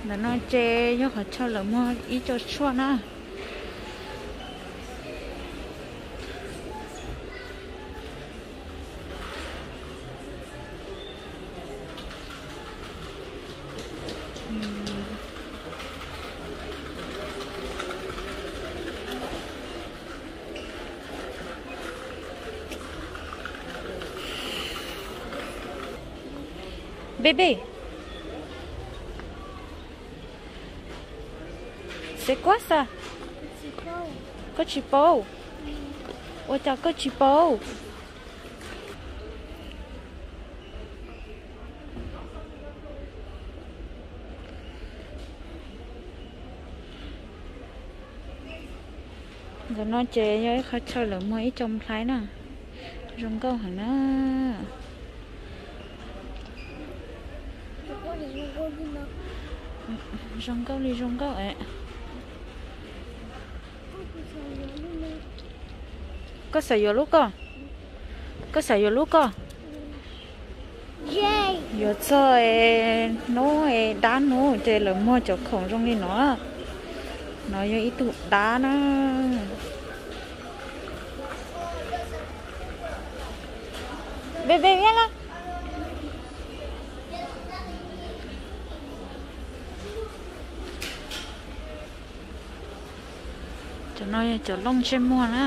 Ntawm no ces yog qhov chaw lawv muag ib co tshuaj na. Baby, c'est quoi ça? Koj tsis paub? Ua cas koj tsis paub? Ntawm no ces yog ib qhov chaw lawv muag ib co nplhaib na. Zoo nkauj heev na. Zoo nkauj li zoo nkauj. Koj xav yuav lub koj? Koj xav yuav lub koj? Yuav txog hnub dab hnub ces lawv muag cov khoom zoo li no. No yog ib tug dab na. Bebe, mira. Cov no yog cov looj ntsej muag na.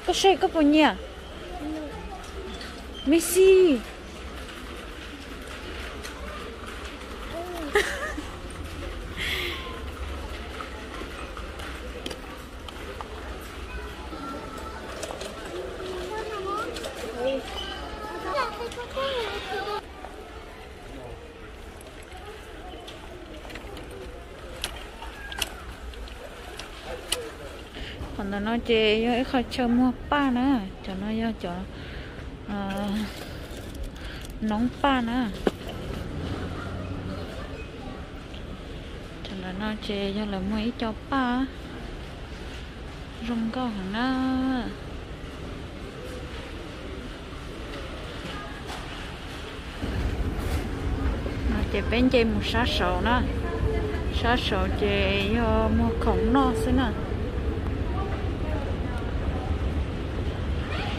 Koj saib koj puas nyiam? Messi. Qhov ntawm no ces yog ib qho chaw muag paj na, cov no yog cov noob paj na. Cov ntawm no ces yog lawv muag ib co paj zoo nkauj heev na. No ces peb nce mus sab saud na, sab saud ces yog muag khoom noj xwb na.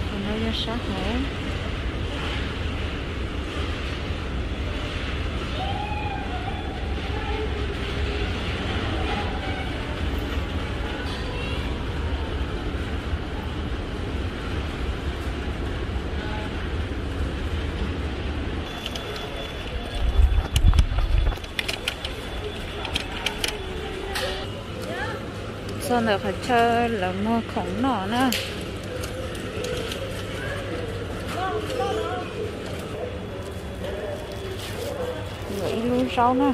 Qhov no yog sab hauv. Txog ntawm qhov chaw lawv muag khoom noj na. Yuav ib lub zaub na.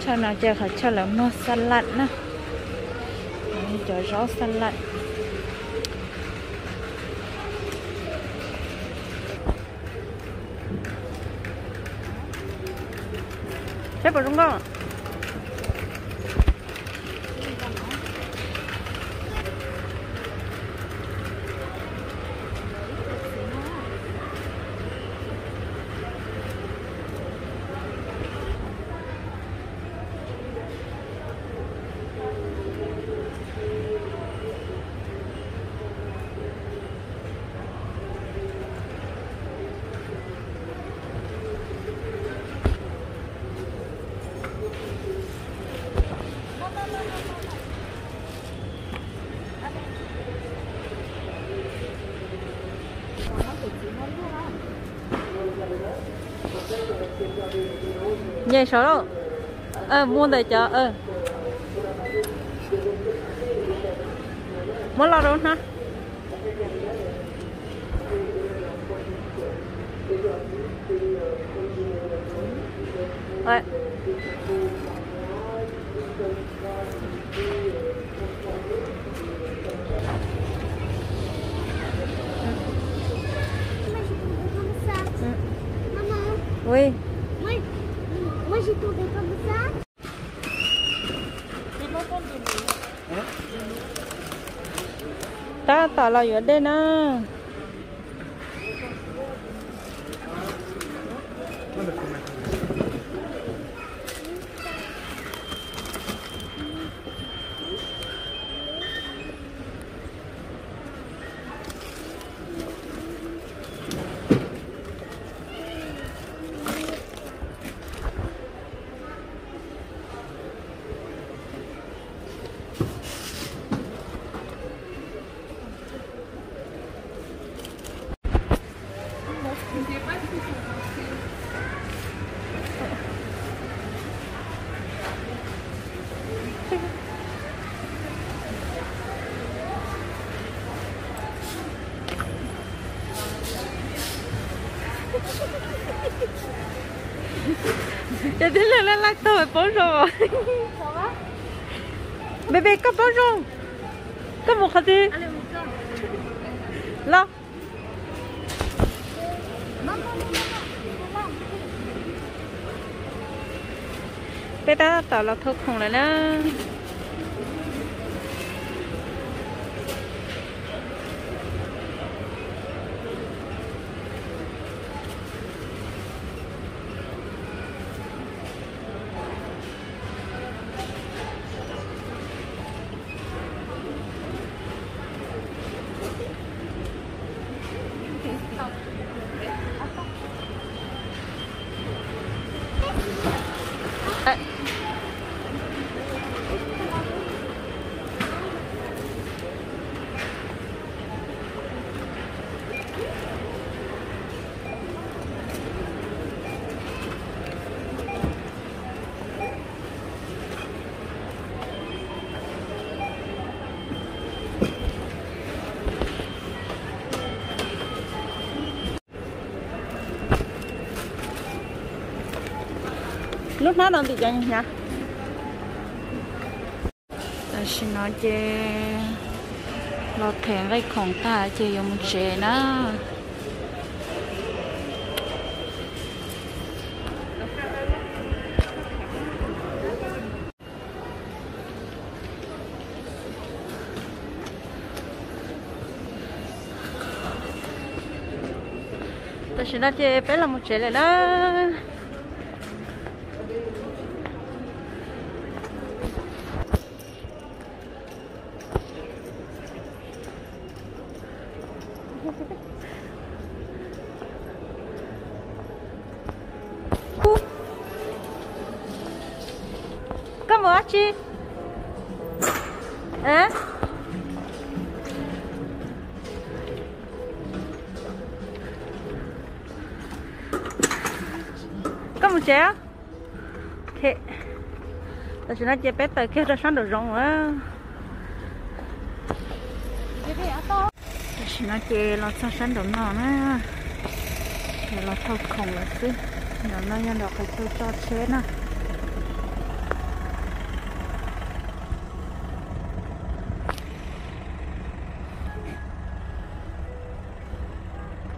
Chaw no ces qhov chaw lawv muag salad na, cov zaub salad. Saib puas zoo nkauj. Saud lauj. Muaj ntawm cov, muab los rau hnab. Ui. Moi, moi je tombé comme ça. Tab tom los yuav dej na. Ces tib neeg laj laj tau paub zoo. Baby, koj paub zoo. Koj mus qhov twg? Los. Peb tab tom los thau khoom lawm na. Lub hnab no ntim cov hnyav. Tam sim no ces los them nqaij khoom tag ces yuav mus tsev na. Tam sim no ces peb los mus tsev lawm na. Koj mus dab tsi? Koj mus tsev. Tam sim no ces peb tawm kiag rau sab nraum zoov lawm. Tam sim no ces los txog sab nraum no na, los thauj khoom lawm xwb. Nraum no yog nraum qhov chaw tso tsheb na.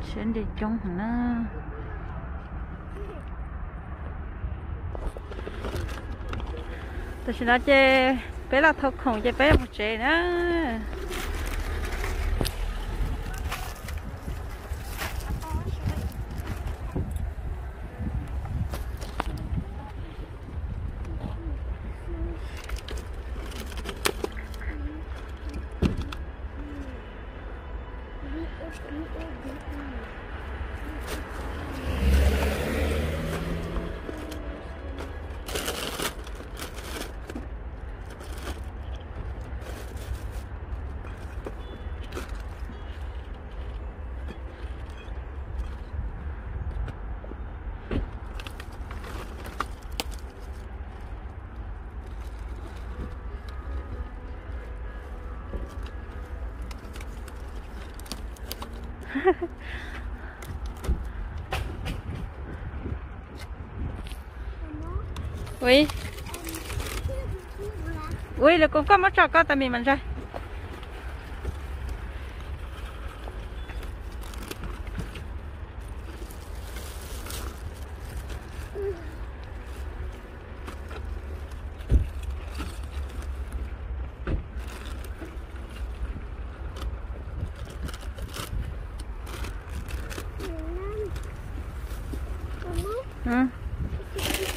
Tsheb nres coob heev na. Tam sim no ces peb los thauj khoom ces peb mus tsev na. Ui, ui, lawv kuv koj muab tso koj tas mis mas ntsaig.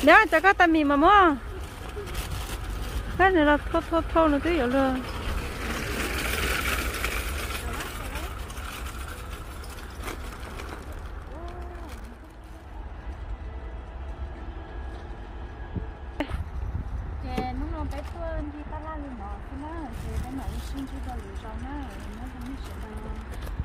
Nyob cov koj tas mis mas muab. Kab nws los thau thau thau nws twb yuav luag. Ces hnub no peb tuaj ncig taj laj li no xwb na, ces peb mam li sib ntsib dua lwm zaus na, nyob zoo nej sawv daws.